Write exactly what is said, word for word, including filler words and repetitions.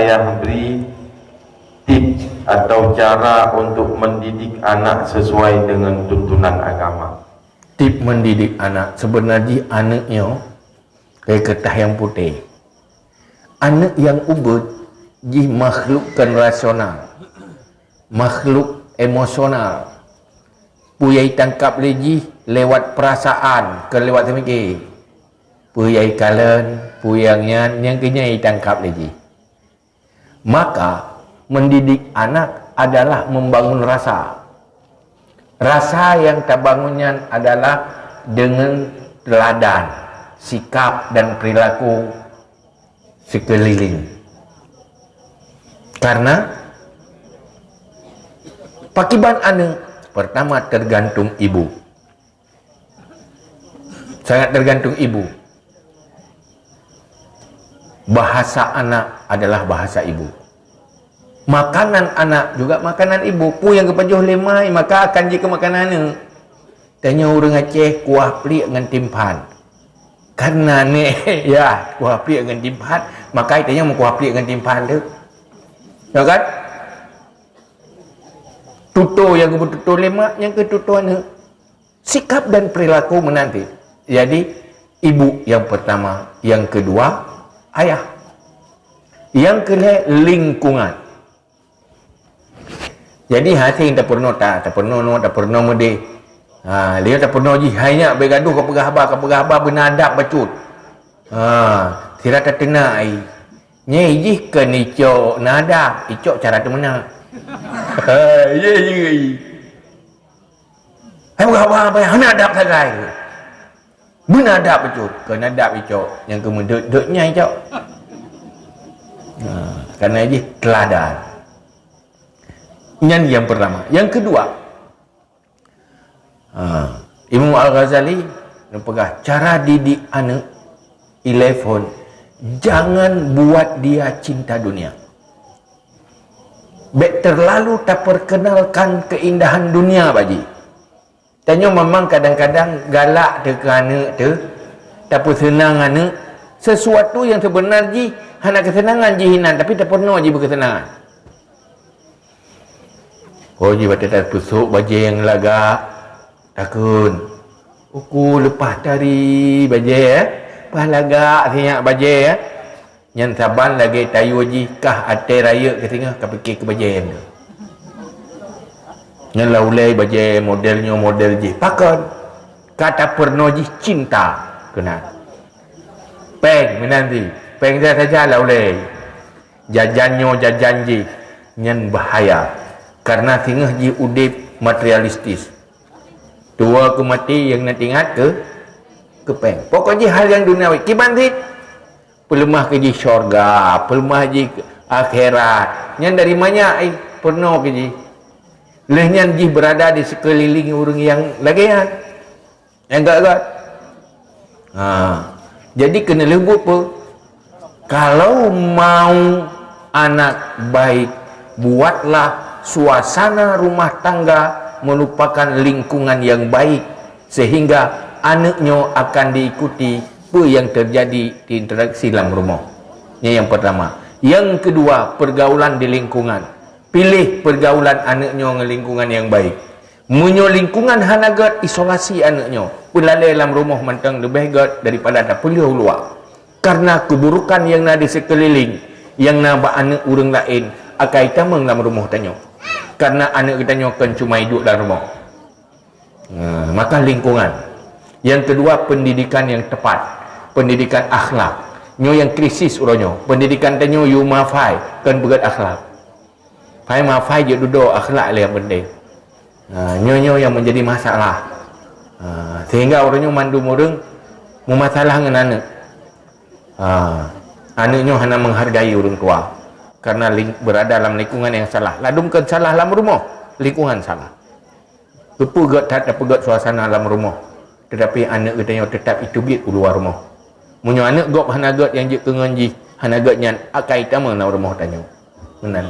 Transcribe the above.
Ayah bri tip atau cara untuk mendidik anak sesuai dengan tuntunan agama. Tip mendidik anak, sebenarnya jih aneuk nyoe kayak kertas yang putih. Aneuk yang ubit jih makhluk kan rasional, makhluk emosional. Peue nyang jitangkap lé jih lewat perasaan, kon lewat teumikir. Peue nyang jikalon, peue nyang nyan, nyang keu nyan jitangkap lé jih. Maka, mendidik anak adalah membangun rasa. Rasa yang tabangun nyan adalah dengan teladan, sikap dan perilaku sekeliling. Karena pakiban aneuk, pertama tergantung ibu. Sangat tergantung ibu. Bahasa anak adalah bahasa ibu. Makanan anak juga makanan ibu. Peue nyang geupajoh lé ma, maka akan jeuet keu makanan aneuk. Tanyoe ureuëng Aceh kuah pliek ngon timphan. Karena neh, ya, kuah pliek ngon timphan, maka tanyoe meukuah pliek ngon timphan tu. Ya kan? Tutoe nyang geupeututoe lé mak, nyang keu tutoe aneuk. Sikap dan perilaku menanti. Jadi, ibu yang pertama, yang kedua, ayah. Yang kelhèe, lingkungan. Jadi, hase tapeurunoe ta, tapeurunoe noe, tapeurunoe meudeh. Ha, lheueh tapeurunoe jih, hai nyak, bèk gadoh ka peugah haba, ka peugah haba beuna adab bacut. Ha, sira tateunak ai. Nyan jih kon icok na adab, icok cara teumeunak. Ha, ye, ye. Hai, haba, haba, hana adab sagai. Beuna adab bacut, kon adab icok, nyang keu meudeuet-deuet nyan icok. Ha, karena jih teladan. Nyan yang pertama. Yang kedua, ha, Imam Al-Ghazali neupeugah cara didik aneuk ilèe phôn, jangan buat dia cinta dunia. Bèk terlalu taperkenalkan keindahan dunia bak jih. Tanyoe memang kadang-kadang galak teuh keu aneuk teuh, tapeuseunang aneuk, sesuatu yang sebenar jih hana keuseunangan jih inan, tapi tapeurunoe jih beu keuseunangan. Oh, jih watèe tapeusok bajèe nyang lagak, takheun, "Uku leupah tari bajèe, eh? Leupah lagak sinyak bajèe, eh?" Nyan saban lagèe tayue jih kah até rayeuk keu singoh ka pike keu bajèe nyan. Nyan lam ulèe bajèe model nyoe model jih. Pakon? Ka tapeurunoe jih cinta keunan. Pèng meunan cit. Pèng saja lam ulèe. Jajan nyoe jajan jih. Nyan bahaya. Karena singoh jih udép materialistis. Tuwoe keu maté nyang na teuingat keu, keu pèng. Pokok jih hal nyang duniawi. Kiban cit. Peuleumah keu jih syurga, peuleumah jih akhirat. Nyan dari manyak, eh, peurunoe keu jih. Lheueh nyan jih beurada di seukeuliléng ureuëng nyang lagèe nyan. Nyang gét-gét. Ha. Jadi keuneuk leubuet peue? Kalau mau anak baik, buatlah suasana rumah tangga merupakan lingkungan yang baik. Sehingga aneuk nyoe akan diikuti peue nyang teujadi di interaksi lam rumoh. Nyan nyang peurtama. Nyang keudua, peurgaulan di lingkungan. Piléh peurgaulan aneuk nyoe ngon lingkungan nyang baik. Meunyoe lingkungan hana gét, isolasi aneuk nyoe. Peulalé lam rumoh mantong leubeh gét daripada tapeulheueh u luwa. Karena keuburukan nyang na di seukeuliléng, nyang na bak aneuk ureuëng laén, akai tamong lam rumoh tanyoe. Karena aneuk geutanyoe kon cuma iduek lam rumoh. Nah, maka lingkungan. Yang kedua, pendidikan yang tepat. Pendidikan akhlak. Nyoe nyang krisis uroe nyoe. Pendidikan tanyoe yue mafai, kon beugét akhlak. Fai mafai jeuet dudoe, akhlak lé nyang penting. Nah, nyoe-nyoe nyang menjadi masalah. Nah, sehingga uroe nyoe mandum ureuëng meumasalah ngon aneuk. Ha, aneuk nyoe hana menghargai ureuëng tua. Karena ling-, berada dalam lingkungan yang salah. Ladum kon salah lam rumoh, lingkungan salah. Teupeugét that, teupeugét suasana lam rumoh. Tetapi aneuk geutanyoe tetap iteubiet u luwa rumoh. Meunyoe aneuk gob hana gét nyang jeuet keu ngon jih, hana gét nyan akai tamong lam rumoh tanyoe. Meunan.